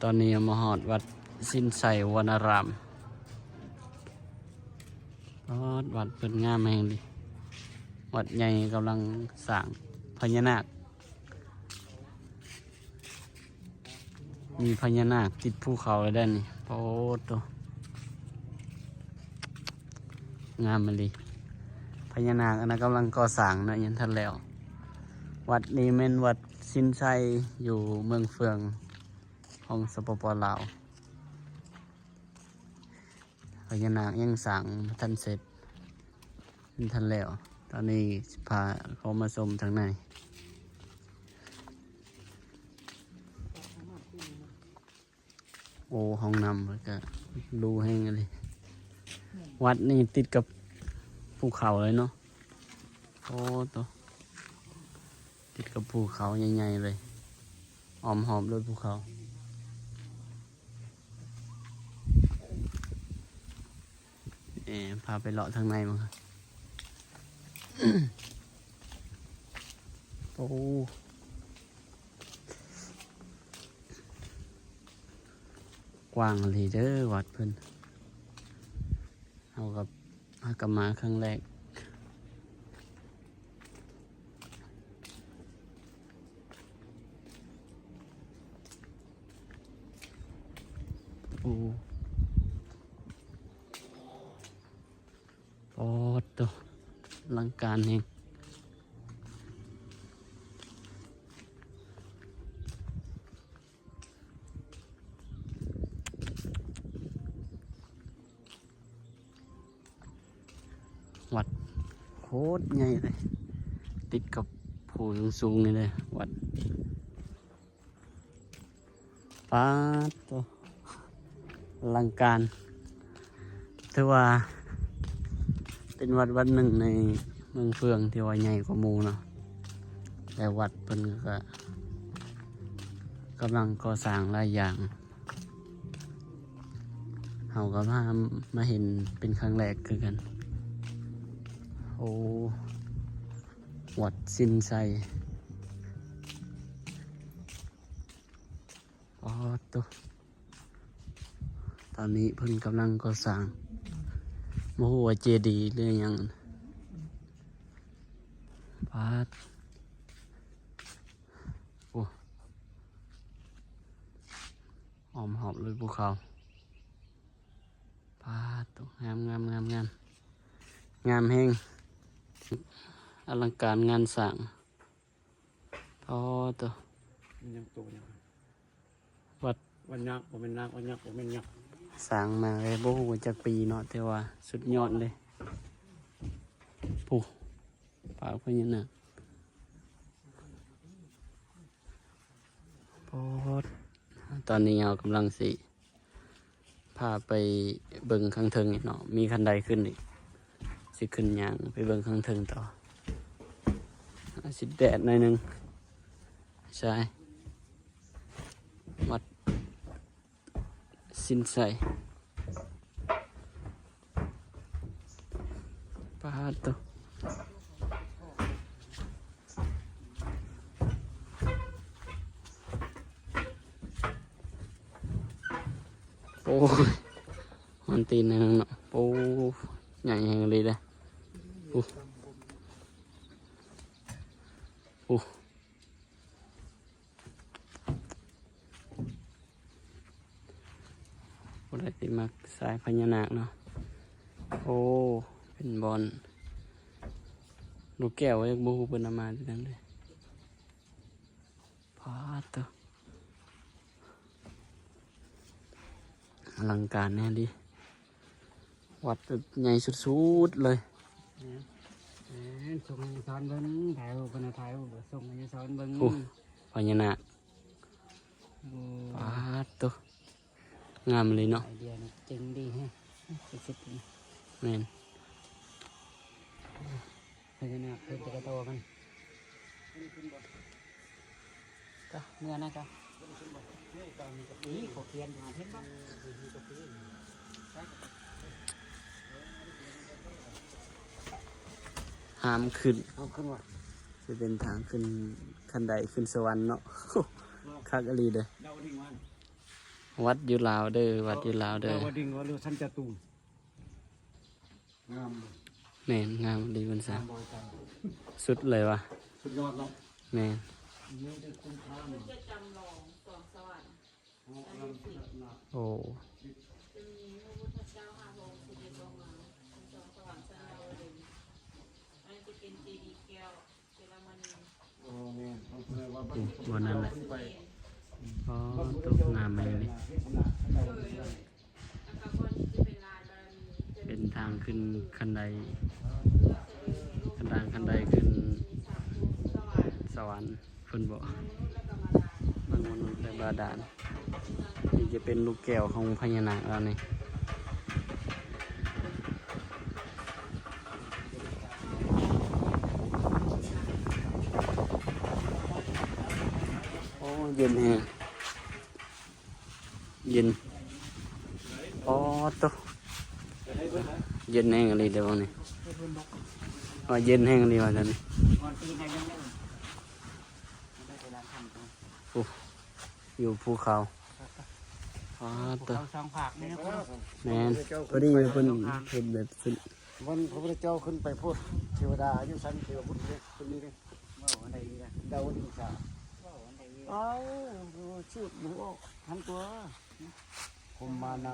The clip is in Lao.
ຕອນນີ້ມາຮອດວັດສິນໄຊວະນາຣາມ. ປາດ ວັດເພິ່ນງາມແຮງເດ. ວັດໃຫຍ່ກຳລັງສ້າງພະຍານາກ. ມີພະຍານາກຕິດພູເຂົາເລີຍເດ້ນີ້. ໂອ້ໂຕ ງາມອີ່ຫຼີ. ພະຍານາກອັນນັ້ນກຳລັງກໍ່ສ້າງເນາະ, ຍັງທັນແລ້ວ. ວັດນີ້ແມ່ນວັດສິນໄຊ ຢູ່ເມືອງເຟືອງ ຂອງ ສປປ ລາວ. ພະຍານາກຍັງສ້າງບໍ່ທັນເສັດ, ຍັງທັນແລ້ວ. ຕອນນີ້ຊິພາເຂົ້າມາຊົມທາງໃນ. ໂອ້ ຫ້ອງນ້ຳເພິ່ນກະຫຼູແຮງອີ່ຫຼີ. ວັດນີ້ຕິດກັບພູເຂົາເລີຍເນາະ. ໂອ້ໂຕ ຕິດກັບພູເຂົາໃຫຍ່ໆເລີຍ, ອ້ອມຮອບໂດຍພູເຂົາ. ເອີ ພາໄປເລາະທາງໃນເບິ່ງ. ໂອ້ ກວ້າງອີ່ຫຼີເດີວັດເພິ່ນ. ເຮົາກໍ ເຮົາກໍມາຄັ້ງແລກ. ໂອ້ ປາດໂຕ ອະລັງການແຮງ. ວັດໂຄດໃຫຍ່ເລີຍ, ຕິດກັບພູສູງໆນີ້ເລີຍວັດ. ປາດໂຕ ອະລັງການ. ຖືວ່າເປັນວັດວັດໜຶ່ງໃນເມືອງເຟືອງທີ່ວ່າໃຫຍ່ກວ່າໝູ່ເນາະ, ແລະ ວັດເພິ່ນກໍກຳລັງກໍ່ສ້າງຫຼາຍຢ່າງ. ເຮົາກໍມາ ມາເຫັນເປັນຄັ້ງແລກຄືກັນ. ໂອ້ ວັດສິນໄຊ. ປາດໂຕ ຕອນນີ້ເພິ່ນກຳລັງກໍ່ສ້າງ, ບໍ່ຮູ້ວ່າເຈດີຫຼືຫຍັງ. ປາດ ໂອ້ ອ້ອມຮອບເລີຍພູເຂົາ. ປາດໂຕ ງາມໆໆໆ ງາມແຮງ, ອະລັງການງານສ້າງ. ອໍ ໂຕ ມັນຍັງໂຕຍັງ ວັດ ວັດຍັກ ບໍ່ແມ່ນນາກ ວັດຍັກ ບໍ່ແມ່ນຍັກ ສ້າງມາແລ້ວບໍ່ຮູ້ຈັກປີເນາະ, ແຕ່ວ່າສຸດຍອດເລີຍ. ຜູ້ ປາກພະຍານາກ. ໂອ້ ຕອນນີ້ເຮົາກຳລັງຊິ ພາໄປເບິ່ງຂ້າງເທິງເນາະ, ມີຂັ້ນໄດຂຶ້ນອີກ, ຊິຂຶ້ນຍ່າງໄປເບິ່ງຂ້າງເທິງຕໍ່. ອາ ຊິແດດໜ້ອຍໜຶ່ງ. ໃຊ່ ວັດສິນໄຊ. ປາດໂຕ ໂອ້ຍ ຮອນຕີນໜຶ່ງເນາະ. ໂອ້ ໃຫຍ່ແຮງເລີຍເດ້. ໂອ້ ໂອ້ ຜູ້ໃດທີ່ມັກສາຍພະຍານາກເນາະ. ໂອ້ ເປັນບ່ອນລູກແກ້ວ ຍັງບໍ່ຮູ້ເພິ່ນເອົາມາແຕ່ໃດເລີຍ. ປາດໂຕ ອະລັງການແນ່ເດ. ວັດແບບໃຫຍ່ສຸດໆເລີຍ. ແມ່ນ ແມ່ນ ສົ່ງໃຫ້ຍາສອນເບິ່ງ ຖ່າຍຮູບເພິ່ນນະ ຖ່າຍຮູບ ສົ່ງໃຫ້ຍາສອນເບິ່ງ. ໂອ້ ພະຍານາກ. ໂອ້ ປາດໂຕ ງາມເລີຍເນາະ. ໄອເດຍນີ້ເກັ່ງດີແຮະ ສຸດໆ. ແມ່ນ ພະຍານາກເພິ່ນຈະກະໂຕມັນ. ກະເມືອນະກະ ນີ້ ຂໍຂຽນຫາເຫັນບໍ່? ຫ້າມຂຶ້ນ ຫ້າມຂຶ້ນວ່າ ຊິເປັນທາງຂຶ້ນ ຂັ້ນໄດຂຶ້ນສະຫວັນເນາະ. ຄັກອີ່ຫຼີເດ້. ດາວຖິງວ່າ ວັດຢູ່ລາວເດີ ວັດຢູ່ລາວເດີ. ແຕ່ວ່າດິງວ່າເຮືອສັນຈະຕູງ ງາມ ແມ່ນ ງາມອີ່ຫຼີເພິ່ນສະ ງາມບໍ່ອາຈານ ສຸດເລີຍວ່າ ສຸດຍອດເນາະ. ແມ່ນ ເມືອງເຈັດກຸມພາ ຈະຈຳລອງສວງສະຫວັນ ໂອ້ ໂອ້ ຈະມີພະພຸດທະເຈົ້າຫ້າພະອົງສະເດັດລົງມາສວງສະຫວັນຊັ້ນດາວດຶງ ອັນນີ້ຈະເປັນເຈດີແກ້ວ ໂອ້ ແມ່ນ ເພິ່ນວ່າ ໂອ້ ບ່ອນນັ້ນແຫຼະ. ອໍ ຕົກງາມແມ່ນນີ້ ເປັນທາງຂຶ້ນຄັນໄດ ຄັນດາງຄັນໄດຂຶ້ນສະຫວັນ. ເພິ່ນບອກ ເບິ່ງມະນຸດ ແລະ ບາດານ ນີ້ຈະເປັນລູກແກ້ວຂອງພະຍານາກລາວນີ້. ໂອ້ ເຢັນແຮງ ເຢັນ ປອດໂທ້ ເຢັນແຮງອີ່ຫຼີເດ້ ວ່ານີ້ ວ່າເຢັນແຮງອີ່ຫຼີວ່າຊັ້ນ. ໂອ້ ຢູ່ພູເຂົາ ປອດໂທ້ ເຂົາສອງພາກນີ້ນະ. ແມ່ນ ພໍດີເພິ່ນເຮັດແບບຂຶ້ນ ວັນພະພຸດທະເຈົ້າຂຶ້ນໄປພຸ້ນ ເທວະດາຢູ່ຊັ້ນເທວະບຸດເດ້ ເພິ່ນນີ້ເດ້ ເວົ້າອັນໃດອີກລະ ດາວດຶງສາ ເວົ້າອັນໃດອີກລະ ອ້າວ ຊື່ບໍ່ອອກ ຫັນຕົວ ພົມມານາ